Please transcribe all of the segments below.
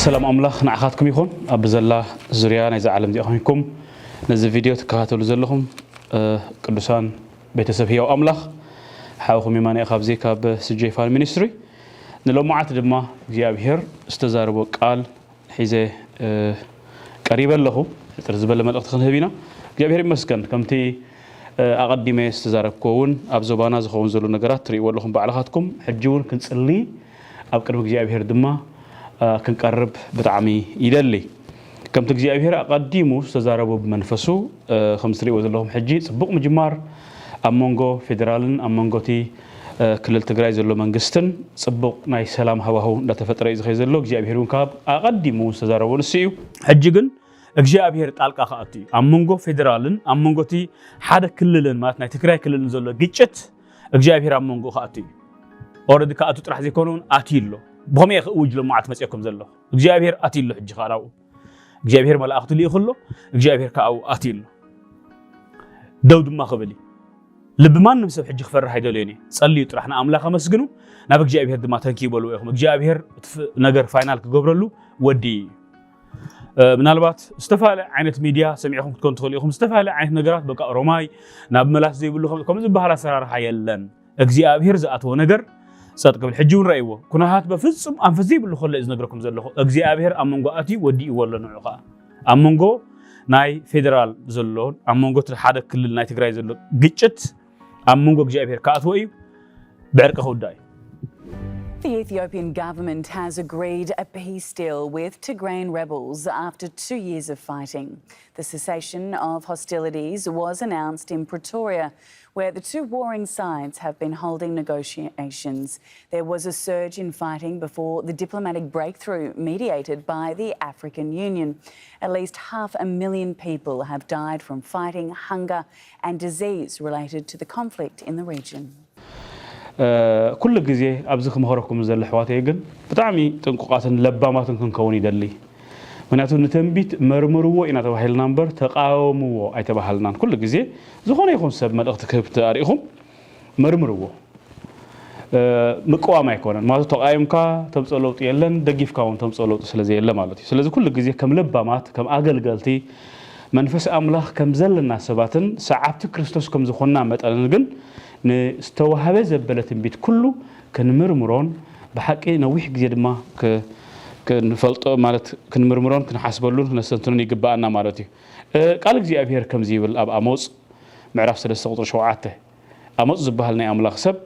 ሰላም ኣምላኽ ንዓኻትኩም ይኹን። ኣብ ዘላ ዙርያ ናይዛ ዓለም እዚኣ ኮይንኩም ነዚ ቪድዮ ትከታተሉ ዘለኹም፣ እ፣ ቅዱሳን ቤተሰብ ህያው ኣምላኽ፣ ሓውኹም የማነ ካብዚ ካብ ስጄፋን ሚኒስትሪ። ንሎማዓት ድማ እግዚኣብሔር ዝተዛረቦ ቃል ሒዘ፣ እ፣ ቀሪበ ኣለኹ። ሕጽር ዝበለ መልእኽቲ ክንህብ ኢና። እግዚኣብሔር ይመስገን። ከምቲ፣ እ፣ ኣቐዲመ ዝተዛረብክዎ እውን ኣብ ዞባና ዝኸውን ዘሎ ነገራት ትርእይዎ ኣለኹም ባዕልኻትኩም። ሕጂ እውን ክንጽሊ ኣብ ቅድሚ እግዚኣብሔር ድማ፣ እ፣ ክንቀርብ ብጣዕሚ ይደሊ። ከምቲ እግዚኣብሔር ኣቐዲሙ ዝተዛረቦ ብመንፈሱ፣ እ፣ ከም ትርእይዎ ዘለኹም ሕጂ ጽቡቕ ምጅማር ኣብ መንጎ ፌደራልን ኣብ መንጎ እቲ፣ እ፣ ክልል ትግራይ ዘሎ መንግስትን ጽቡቕ ናይ ሰላም ሃዋህው እንዳተፈጠረ እዩ ዝኸይድ ዘሎ። እግዚኣብሔር እውን ካብ ኣቐዲሙ ዝተዛረቦ ንሱ እዩ። ሕጂ ግን እግዚኣብሔር ጣልቃ ክኣቱ እዩ። ኣብ መንጎ ፌደራልን ኣብ መንጎ እቲ ሓደ ክልልን ማለት ናይ ትግራይ ክልልን ዘሎ ግጭት እግዚኣብሔር ኣብ መንጎ ክኣቱ እዩ። ኦረዲ ክኣቱ ጥራሕ ዘይኮነ እውን ኣትዩ ኣሎ። ብኸመይ ክእውጅ ሎማዓት መፅእኩም ዘለኹ? እግዚኣብሔር ኣትዩ ኣሎ። ሕጂ ከዓ ናብኡ እግዚኣብሔር መላእኽቱ ልኢኹ ኣሎ። እግዚኣብሔር ከዓ ኣብኡ ኣትዩ ኣሎ። ደው ድማ ክብል እዩ። ልቢ ማንም ሰብ ሕጂ ክፈርህ ኣይደልዮን እዩ። ጸልዩ ጥራሕ ንኣምላኽ ኣመስግኑ፣ ናብ እግዚኣብሔር ድማ ተንኪ በልዎ ኢኹም። እግዚኣብሔር እቲ ፍ-፣ ነገር ፋይናል ክገብረሉ ወዲ እዩ። እ፣ ምናልባት ዝተፈላለየ ዓይነት ሚድያ ሰሚዕኹም ክትኮኑ ትኽእሉ ኢኹም። ዝተፈላለየ ዓይነት ነገራት በቃ ኦሮማይ ናብ መላስ ዘይብሉ ከም፣ ከም ዝበሃል ኣሰራርሓ የለን። እግዚኣብሔር ዝኣተዎ ነገር ጸጥ ክብል። ሕጂ እውን ረእይዎ። ኩነታት በፍጹም ኣንፈት ዘይብሉ ከሎ እዩ ዝነግረኩም ዘለኹ። እግዚኣብሔር ኣብ መንጎ ኣትዩ ወዲእዎ ኣሎ። ንዑ ኸኣ ኣብ መንጎ ናይ ፌደራል ዘሎ፣ ኣብ መንጎ እቲ ሓደ ክልል ናይ ትግራይ ዘሎ ግጭት ኣብ መንጎ እግዚኣብሔር ክኣትዎ እዩ። ብዕርቂ ክውዳእ እዩ። The Ethiopian government has agreed a peace deal with Tigrayan rebels after two years of fighting. The cessation of hostilities was announced in Pretoria, where the two warring sides have been holding negotiations. There was a surge in fighting before the diplomatic breakthrough mediated by the African Union. At least half a million people have died from fighting, hunger, and disease related to the conflict in the region. ኩሉ ግዜ ኣብዚ ክመኽረኩም ዘሎ ኣሕዋተይ ግን ብጣዕሚ ጥንቁቓትን ለባማትን ክንከውን ይደሊ። ምክንያቱ ንትንቢት መርምርዎ ኢና ተባሂልና እምበር ተቃወምዎ ኣይተባሃልናን። ኩሉ ግዜ ዝኾነ ይኹን ሰብ መልእኽቲ ክህብ ተኣሪእኹም መርምርዎ። ምቅዋም ኣይኮነን ማለት ተቃይምካ ተምፅኦ ለውጢ የለን፣ ደጊፍካ እውን ተምፅኦ ለውጢ ስለዘየለ ማለት እዩ። ስለዚ ኩሉ ግዜ ከም ለባማት ከም ኣገልገልቲ መንፈስ ኣምላኽ ከም ዘለና ሰባትን ሰዓብቲ ክርስቶስ ከም ዝኾንና መጠንን ግን ንዝተዋህበ ዘበለ ትንቢት ኩሉ ክንምርምሮን ብሓቂ ነዊሕ ግዜ ድማ ክንፈልጦ ማለት ክንምርምሮን ክንሓስበሉን ክነስተንትኑን ይግባኣና ማለት እዩ። ቃል እግዚኣብሔር ከምዚ ይብል ኣብ ኣሞጽ ምዕራፍ ሰለስተ ቁፅሪ ሸውዓተ ኣሞጽ ዝበሃል ናይ ኣምላኽ ሰብ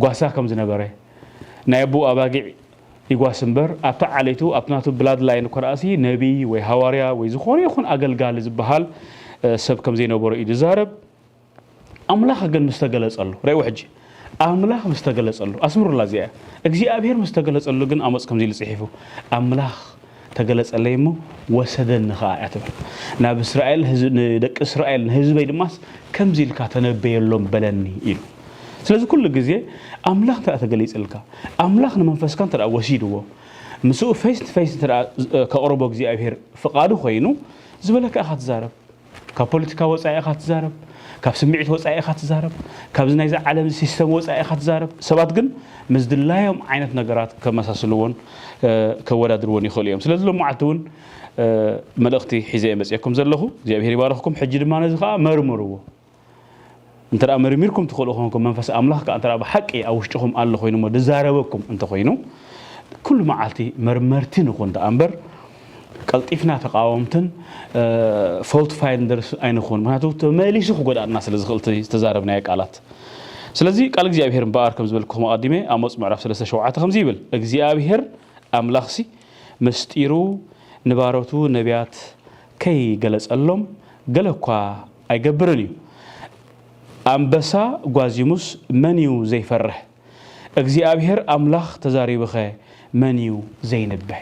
ጓሳ ከም ዝነበረ ናይ ኣቦኡ ኣባጊዕ ይጓስ እምበር ኣብቲ ዓሌቱ ኣብቲ ናቱ ብላድ ላይን እኮ ደኣሲ ነቢይ ወይ ሃዋርያ ወይ ዝኾነ ይኹን ኣገልጋሊ ዝበሃል ሰብ ከም ዘይነበሮ እዩ ዝዛረብ። ኣምላኽ ግን ምስ ተገለጸሉ ረእዎ ሕጂ ኣምላኽ ምስ ተገለጸሉ ኣስምሩላ እዚኣ እግዚኣብሔር ምስ ተገለጸሉ ግን ኣሞጽ ከምዚ ኢሉ ጽሒፉ ኣምላኽ ተገለጸለይ እሞ ወሰደኒ ኸዓ እያ ትብል። ናብ እስራኤል ንደቂ እስራኤል ንህዝበይ ድማስ ከምዚ ኢልካ ተነበየሎም በለኒ ኢሉ። ስለዚ ኩሉ ግዜ ኣምላኽ እንተ ተገሊጽልካ ኣምላኽ ንመንፈስካ እንተ ወሲድዎ ምስኡ ፌስ ቱ ፌስ እንተ ከቕርቦ እግዚኣብሔር ፍቓዱ ኮይኑ ዝበለካ ኢኻ ትዛረብ። ካብ ፖለቲካ ወፃኢ ኢኻ ትዛረብ፣ ካብ ስምዒት ወፃኢ ኢኻ ትዛረብ፣ ካብዚ ናይዚ ዓለም ሲስተም ወፃኢ ኢኻ ትዛረብ። ሰባት ግን ምስ ድላዮም ዓይነት ነገራት ከመሳስልዎን ከወዳድርዎን ይኽእሉ እዮም። ስለዚ ሎም መዓልቲ እውን መልእኽቲ ሒዘ እየ መፅኤኩም ዘለኹ። እግዚኣብሔር ይባርኽኩም። ሕጂ ድማ ነዚ ከዓ መርምርዎ። እንተ ደኣ መርሚርኩም ትኽእሉ ኮንኩም መንፈስ ኣምላኽ ከኣ እንተ ደኣ ብሓቂ ኣብ ውሽጥኹም ኣሎ ኮይኑ እሞ ዝዛረበኩም እንተኾይኑ ኩሉ መዓልቲ መርመርቲ ንኹን ደኣ እምበር ቀልጢፍና ተቃወምትን ፎልት ፋይንደርስ ኣይንኹን። ምክንያቱ ተመሊሱ ክጎድኣና ስለ ዝኽእል እቲ ዝተዛረብናዮ ቃላት። ስለዚ ቃል እግዚኣብሔር እምበኣር ከም ዝበልኩኹም ኣቐዲመ ኣሞጽ ምዕራፍ ሰለስተ ሸውዓተ ከምዚ ይብል እግዚኣብሔር ኣምላኽሲ ምስጢሩ ንባሮቱ ነቢያት ከይገለጸሎም ገለ እኳ ኣይገብርን እዩ። ኣንበሳ ጓዚሙስ መን እዩ ዘይፈርህ? እግዚኣብሔር ኣምላኽ ተዛሪቡኸ መን እዩ ዘይንብህ?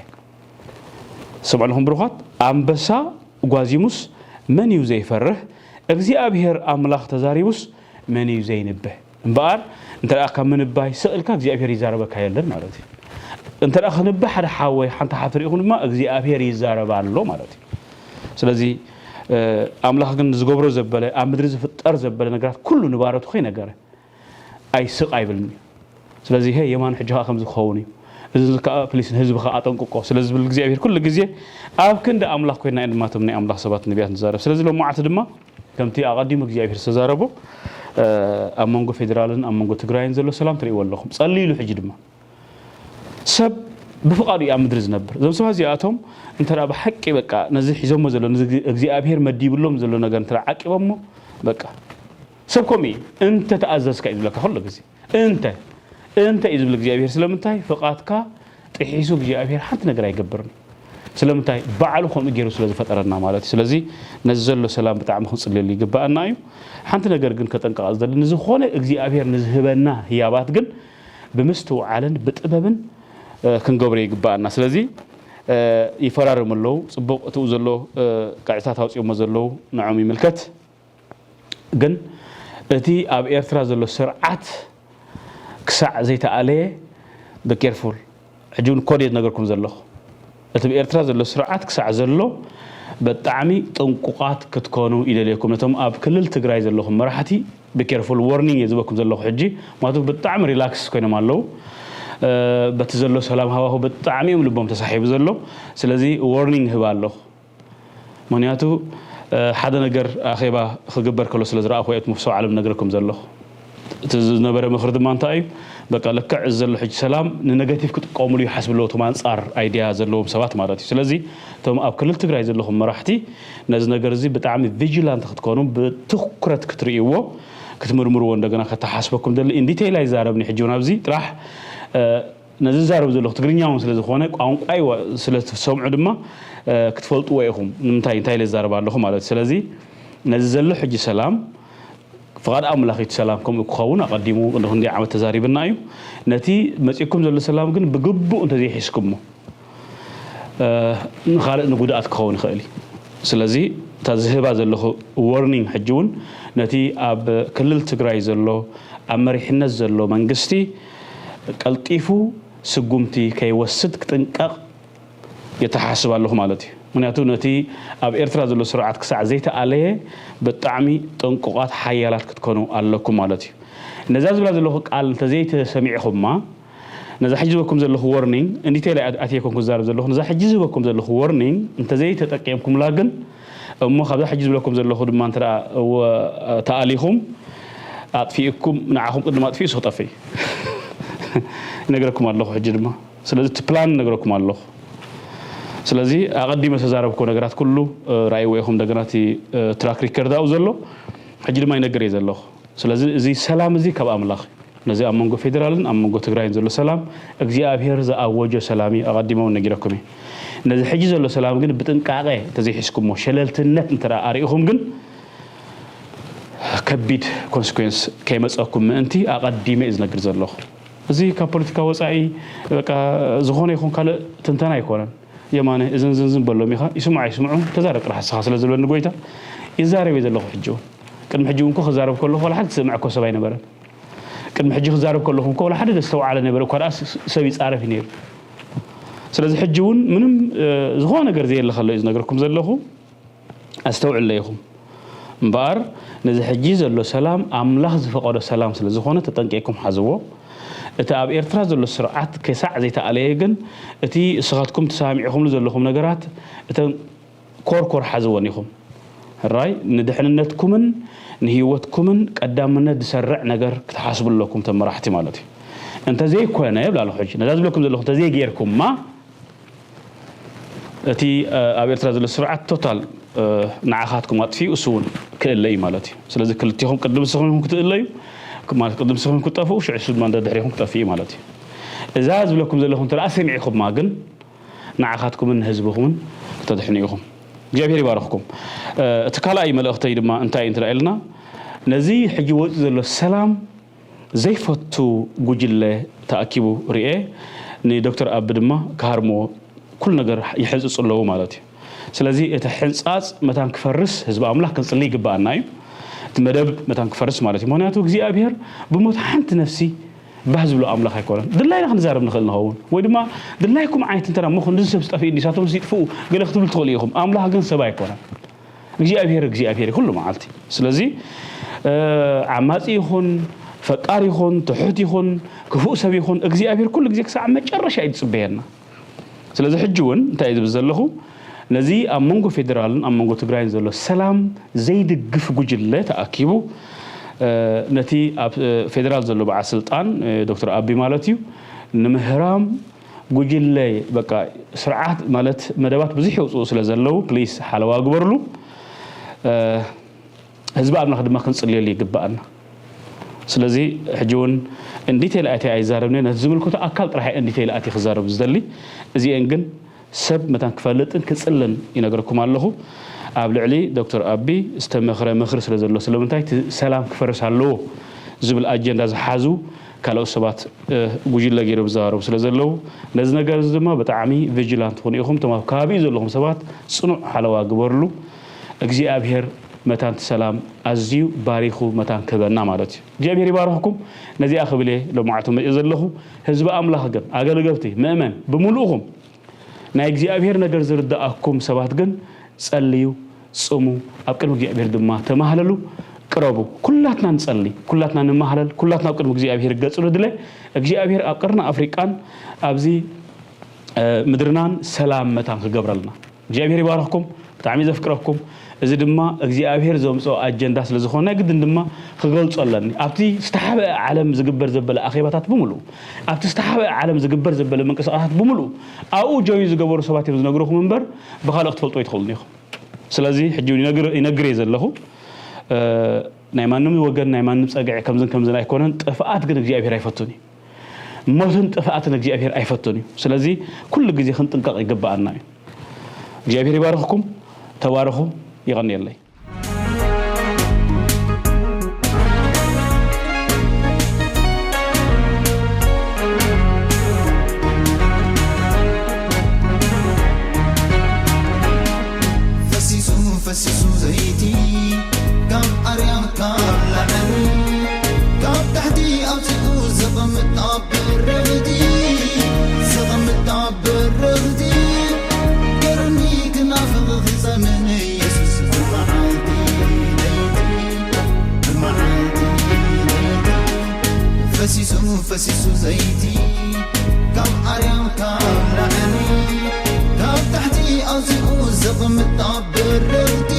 ስምዑ ኣለኹም ብሩኻት፣ ኣንበሳ ጓዚሙስ መን እዩ ዘይፈርህ? እግዚኣብሔር ኣምላኽ ተዛሪቡስ መን እዩ ዘይንብህ? እምበኣር እንተ ደኣ ካብ ምንባይ ስቕ ኢልካ እግዚኣብሔር ይዛረበካ የለን ማለት እዩ። እንተ ደኣ ክንብህ ሓደ ሓወይ ሓንቲ ሓፍቲ ርኢኹም ድማ እግዚኣብሔር ይዛረብ ኣሎ ማለት እዩ። ስለዚ ኣምላኽ ግን ዝገብሮ ዘበለ ኣብ ምድሪ ዝፍጠር ዘበለ ነገራት ኩሉ ንባረቱ ከይነገረ ኣይስቕ ኣይብልን እዩ። ስለዚ ሄ የማኑ ሕጂ ከዓ ከምዚ ክኸውን እዩ። እዚ ከዓ ፕሊስ ንህዝቢ ከዓ ኣጠንቅቆ ስለ ዝብል እግዚኣብሔር ኩሉ ግዜ ኣብ ክንዲ ኣምላኽ ኮይና እዮም ድማ እቶም ናይ ኣምላኽ ሰባት ነቢያት ንዛረብ። ስለዚ ሎማዓቲ ድማ ከምቲ ኣቐዲሙ እግዚኣብሔር ዝተዛረቦ ኣብ መንጎ ፌደራልን ኣብ መንጎ ትግራይን ዘሎ ሰላም ትርእይዎ ኣለኹም። ጸልይሉ ሕጂ ድማ ሰብ ብፍቓዱ እዩ ኣብ ምድሪ ዝነብር። እዞም ሰባት እዚኣቶም እንተ ደኣ ብሓቂ በቃ ነዚ ሒዞሞ ዘሎ ነዚ እግዚኣብሔር መዲብሎም ዘሎ ነገር እንተ ደኣ ዓቂቦሞ በቃ ሰብ ከምኡ እዩ። እንተ ተኣዘዝካ እዩ ዝብለካ ኩሉ ግዜ። እንተ እንተ እዩ ዝብል እግዚኣብሔር ስለምንታይ ፍቓድካ ጥሒሱ እግዚኣብሔር ሓንቲ ነገር ኣይገብርን። ስለምንታይ ባዕሉ ከምኡ ገይሩ ስለ ዝፈጠረና ማለት እዩ። ስለዚ ነዚ ዘሎ ሰላም ብጣዕሚ ክንጽልየሉ ይግባኣና እዩ። ሓንቲ ነገር ግን ከጠንቅቓ ዝደሊ ንዝኾነ እግዚኣብሔር ንዝህበና ህያባት ግን ብምስትውዓልን ብጥበብን ክንገብሮ ይግባኣና። ስለዚ ይፈራረሙ ኣለዉ። ጽቡቕ እትኡ ዘሎ ቅዕታት ኣውፅኦሞ ዘለዉ ንዖም ይምልከት። ግን እቲ ኣብ ኤርትራ ዘሎ ስርዓት ክሳዕ ዘይተኣለየ ብኬርፉል ሕጂ እውን ኮድ እየ ዝነገርኩም ዘለኹ። እቲ ብኤርትራ ዘሎ ስርዓት ክሳዕ ዘሎ ብጣዕሚ ጥንቁቓት ክትኮኑ ይደልየኩም። ነቶም ኣብ ክልል ትግራይ ዘለኹም መራሕቲ ብኬርፉል ዎርኒንግ እየ ዝበኩም ዘለኹ። ሕጂ ማቱ ብጣዕሚ ሪላክስ ኮይኖም ኣለዉ። በቲ ዘሎ ሰላም ሃዋሁ ብጣዕሚ እዮም ልቦም ተሳሒቡ ዘሎ። ስለዚ ዎርኒንግ ህብ ኣለኹ። ምክንያቱ ሓደ ነገር ኣኼባ ክግበር ከሎ ስለ ዝረኣኹ እየ እቲ መፍሰው ዓለም ነግረኩም ዘለኹ። እቲ ዝነበረ ምኽሪ ድማ እንታይ እዩ? በቃ ልክዕ እዚ ዘሎ ሕጂ ሰላም ንነገቲቭ ክጥቀሙሉ ይሓስቡ ኣለዉ፣ እቶም ኣንጻር ኣይድያ ዘለዎም ሰባት ማለት እዩ። ስለዚ እቶም ኣብ ክልል ትግራይ ዘለኹም መራሕቲ ነዚ ነገር እዚ ብጣዕሚ ቪጂላንት ክትኮኑ ብትኩረት ክትርእይዎ ክትምርምርዎ እንደገና ከተሓስበኩም ደሊ ኢንዲቴይል ኣይዛረብኒ ሕጂ እውን ኣብዚ ጥራሕ ነዚ ዝዛረብ ዘለኹ ትግርኛ እውን ስለ ዝኾነ ቋንቋይ ስለ ትሰምዑ ድማ ክትፈልጥዎ ኢኹም። ንምንታይ እንታይ ኢለ ዝዛረብ ኣለኹ ማለት እዩ። ስለዚ ነዚ ዘሎ ሕጂ ሰላም ፍቓድ ኣምላኽ እቲ ሰላም ከምኡ ክኸውን ኣቐዲሙ ክንደይ ዓመት ተዛሪብና እዩ። ነቲ መፂእኩም ዘሎ ሰላም ግን ብግቡእ እንተዘይሒዝኩሞ ንኻልእ ንጉድኣት ክኸውን ይኽእል እዩ። ስለዚ እታ ዝህባ ዘለኹ ዎርኒንግ ሕጂ እውን ነቲ ኣብ ክልል ትግራይ ዘሎ ኣብ መሪሕነት ዘሎ መንግስቲ ቀልጢፉ ስጉምቲ ከይወስድ ክጥንቀቕ የተሓስብ ኣለኹ ማለት እዩ። ምክንያቱ ነቲ ኣብ ኤርትራ ዘሎ ስርዓት ክሳዕ ዘይተኣለየ ብጣዕሚ ጥንቁቓት ሓያላት ክትኮኑ ኣለኩም ማለት እዩ። ነዛ ዝብላ ዘለኹ ቃል እንተዘይተሰሚዕኹማ ነዛ ሕጂ ዝበኩም ዘለኹ ዎርኒንግ እንዲቴል ኣትየኩም ክዛረብ ዘለኹ ነዛ ሕጂ ዝበኩም ዘለኹ ዎርኒንግ እንተዘይተጠቂምኩምላ ግን እሞ ካብዛ ሕጂ ዝብለኩም ዘለኹ ድማ እንተ ተኣሊኹም ኣጥፊእኩም ንዓኹም ቅድሚ ኣጥፊኡ ስክጠፍእ ይነግረኩም ኣለኹ። ሕጂ ድማ ስለዚ እቲ ፕላን ነግረኩም ኣለኹ። ስለዚ ኣቐዲመ ዝተዛረብኮ ነገራት ኩሉ ራእይዎ ኢኹም። እንደገና እቲ ትራክ ሪከርድ ኣብኡ ዘሎ ሕጂ ድማ ይነግር እየ ዘለኹ። ስለዚ እዚ ሰላም እዚ ካብ ኣምላኽ እዩ። ነዚ ኣብ መንጎ ፌዴራልን ኣብ መንጎ ትግራይን ዘሎ ሰላም እግዚኣብሔር ዝኣወጆ ሰላም እዩ። ኣቐዲመ እውን ነጊረኩም እየ። ነዚ ሕጂ ዘሎ ሰላም ግን ብጥንቃቐ እንተዘይሒዝኩሞ፣ ሸለልትነት እንተ ኣርኢኹም ግን ከቢድ ኮንስኩዌንስ ከይመፀኩም ምእንቲ ኣቐዲመ እዩ ዝነግር ዘለኹ። እዚ ካብ ፖለቲካ ወፃኢ በቃ ዝኾነ ይኹን ካልእ ትንተና ኣይኮነን። የማነ እዝን ዝንዝን በሎም ኢኻ፣ ይስምዑ ኣይስምዑ ተዛረብ ጥራሕ ንስኻ ስለ ዝብለኒ ጎይታ ይዛረብ እየ ዘለኹ። ሕጂ እውን ቅድሚ ሕጂ እውን እኮ ክዛረብ ከለኹ ዋላ ሓደ ዝሰምዐ እኮ ሰብ ኣይነበረን። ቅድሚ ሕጂ ክዛረብ ከለኹም እኮ ዋላ ሓደ ዘስተውዓለ ነበረ እኳ ደኣ ሰብ ይፃረፍ እዩ ነይሩ። ስለዚ ሕጂ እውን ምንም ዝኾነ ነገር ዘየለ ከሎ እዩ ዝነግረኩም ዘለኹ። ኣስተውዕለ ኢኹም እምበኣር ነዚ ሕጂ ዘሎ ሰላም ኣምላኽ ዝፈቐዶ ሰላም ስለ ዝኾነ ተጠንቂቕኩም ሓዝዎ። እቲ ኣብ ኤርትራ ዘሎ ስርዓት ከሳዕ ዘይተኣለየ ግን እቲ እስኻትኩም ተሰማሚዕኹምሉ ዘለኹም ነገራት እተን ኮርኮር ሓዝወን ኢኹም። ሕራይ ንድሕንነትኩምን ንህይወትኩምን ቀዳምነት ዝሰርዕ ነገር ክትሓስቡ ኣለኩም ተመራሕቲ ማለት እዩ። እንተዘይኮነ ይብል ኣለኹ ሕጂ ነዛ ዝብለኩም ዘለኹ እንተዘይጌርኩማ እቲ ኣብ ኤርትራ ዘሎ ስርዓት ቶታል ንዓኻትኩም ኣጥፊኡ እሱ እውን ክእለ እዩ ማለት እዩ። ስለዚ ክልቲኹም ቅድም ንስኹም ኢኹም ክትእለዩ ማለት ቅድም ንስኹም ክትጠፍኡ ሽዑ እሱ ድማ ደድሕሪኹም ክጠፍእ እዩ ማለት እዩ። እዛ ዝብለኩም ዘለኹም እንተ ደኣ ሰሚዕኹማ ግን ንዓኻትኩምን ንህዝብኹምን ክተድሕኑ ኢኹም። እግዚኣብሔር ይባርኽኩም። እቲ ካልኣይ መልእኽተይ ድማ እንታይ እዩ እንተ ኢልና ነዚ ሕጂ ወፂኡ ዘሎ ሰላም ዘይፈቱ ጉጅለ ተኣኪቡ ርኤ ንዶክተር ኣቢ ድማ ክሃርምዎ ኩሉ ነገር ይሕንፅፁ ኣለዉ ማለት እዩ። ስለዚ እቲ ሕንፃፅ መታን ክፈርስ ህዝቢ ኣምላኽ ክንፅሊ ይግባኣና እዩ። እቲ መደብ መታን ክፈርስ ማለት እዩ። ምክንያቱ እግዚኣብሔር ብሞት ሓንቲ ነፍሲ ባህ ዝብሎ ኣምላኽ ኣይኮነን። ድላይና ክንዛረብ ንኽእል ንኸውን ወይ ድማ ድላይኩም ዓይነት እንተ እሞ ክንዲ ሰብ ዝጠፍእ ንሳቶም ይጥፍኡ ገለ ክትብል ትኽእሉ ኢኹም። ኣምላኽ ግን ሰብ ኣይኮነን። እግዚኣብሔር እግዚኣብሔር ኩሉ መዓልቲ። ስለዚ ዓማፂ ይኹን ፈቃር ይኹን ትሑት ይኹን ክፉእ ሰብ ይኹን እግዚኣብሔር ኩሉ ግዜ ክሳዕ መጨረሻ እዩ ዝፅበየና። ስለዚ ሕጂ እውን እንታይ እዩ ዝብል ዘለኹ፣ ነዚ ኣብ መንጎ ፌዴራልን ኣብ መንጎ ትግራይን ዘሎ ሰላም ዘይድግፍ ጉጅለ ተኣኪቡ ነቲ ኣብ ፌዴራል ዘሎ በዓል ስልጣን ዶክተር ኣቢ ማለት እዩ ንምህራም ጉጅለ በቃ ስርዓት ማለት መደባት ብዙሕ የውፅኡ ስለ ዘለዉ ፕሊስ ሓለዋ ግበርሉ። ህዝቢ ኣምላኽ ድማ ክንፅልየሉ ይግባኣና። ስለዚ ሕጂ እውን እንዲቴል ኣትየ ኣይዛረብን ነቲ ዝምልከቶ ኣካል ጥራሕ እንዲቴል ኣትየ ክዛረብ ዝደሊ። እዚአን ግን ሰብ መታን ክፈልጥን ክፅልን ይነግረኩም ኣለኹ። ኣብ ልዕሊ ዶክተር ኣቢ ዝተመኽረ ምኽሪ ስለ ዘሎ ስለምንታይ እቲ ሰላም ክፈርስ ኣለዎ ዝብል ኣጀንዳ ዝሓዙ ካልኦት ሰባት ጉጅለ ገይሮም ዝዛረቡ ስለ ዘለዉ ነዚ ነገር እዚ ድማ ብጣዕሚ ቪጂላንት ኩኑ ኢኹም። እቶም ኣብ ከባቢኡ ዘለኹም ሰባት ፅኑዕ ሓለዋ ግበርሉ። እግዚኣብሔር መታን እቲ ሰላም ኣዝዩ ባሪኹ መታን ክህበና ማለት እዩ። እግዚኣብሔር ይባርኽኩም። ነዚኣ ክብል እየ ሎማዓቱ መፅእ ዘለኹ። ህዝቢ ኣምላኽ ግን ኣገልገልቲ ምእመን ብምሉእኹም ናይ እግዚኣብሔር ነገር ዝርዳኣኩም ሰባት ግን ጸልዩ፣ ጽሙ፣ ኣብ ቅድሚ እግዚኣብሔር ድማ ተማህለሉ፣ ቅረቡ። ኩላትና ንጸሊ፣ ኩላትና ንማህለል፣ ኩላትና ኣብ ቅድሚ እግዚኣብሔር ገጹ ንድለ። እግዚኣብሔር ኣብ ቀርኒ ኣፍሪቃን ኣብዚ ምድርናን ሰላም መታን ክገብረልና እግዚኣብሔር ይባርኽኩም። ብጣዕሚ ዘፍቅረኩም። እዚ ድማ እግዚኣብሔር ዘምፅኦ ኣጀንዳ ስለ ዝኾነ ናይ ግድን ድማ ክገልፆ ኣለኒ። ኣብቲ ዝተሓበአ ዓለም ዝግበር ዘበለ ኣኼባታት ብምሉእ ኣብቲ ዝተሓበአ ዓለም ዝግበር ዘበለ ምንቅስቃሳት ብምሉእ ኣብኡ ጆይን ዝገበሩ ሰባት እዮም ዝነግርኹም እምበር ብካልኦ ክትፈልጡ ኣይትኽእሉን ኢኹም። ስለዚ ሕጂ እውን ይነግር እየ ዘለኹ። ናይ ማንም ወገን ናይ ማንም ፀግዒ ከምዝን ከምዝን ኣይኮነን። ጥፍኣት ግን እግዚኣብሔር ኣይፈቱን እዩ። ሞትን ጥፍኣትን እግዚኣብሔር ኣይፈቱን እዩ። ስለዚ ኩሉ ግዜ ክንጥንቀቕ ይግብኣና እዩ። እግዚኣብሔር ይባርኽኩም። ተባረኹ። ይቐንየለይ። ፈሲሱ ፈሲሱ ዘይቲ ካብ ኣርያም ካብ ላዕሊ ካብ ታሕቲ ኣውፂኡ ዘቐምጥ ኣብ ብርኽቲ ዘቐምጥ ኣብ ብርኽቲ ገርኒ ክናፍቕ ክፀምን ኢየሱስ ብመዓልቲ ለይቲ ብመዓልቲ ለይቲ ፈሲሱ ፈሲሱ ዘይቲ ካብ ኣርያም ካብ ላዕሊ ካብ ታሕቲ ኣውፂኡ ዘቐምጥ ኣብ ብርኽቲ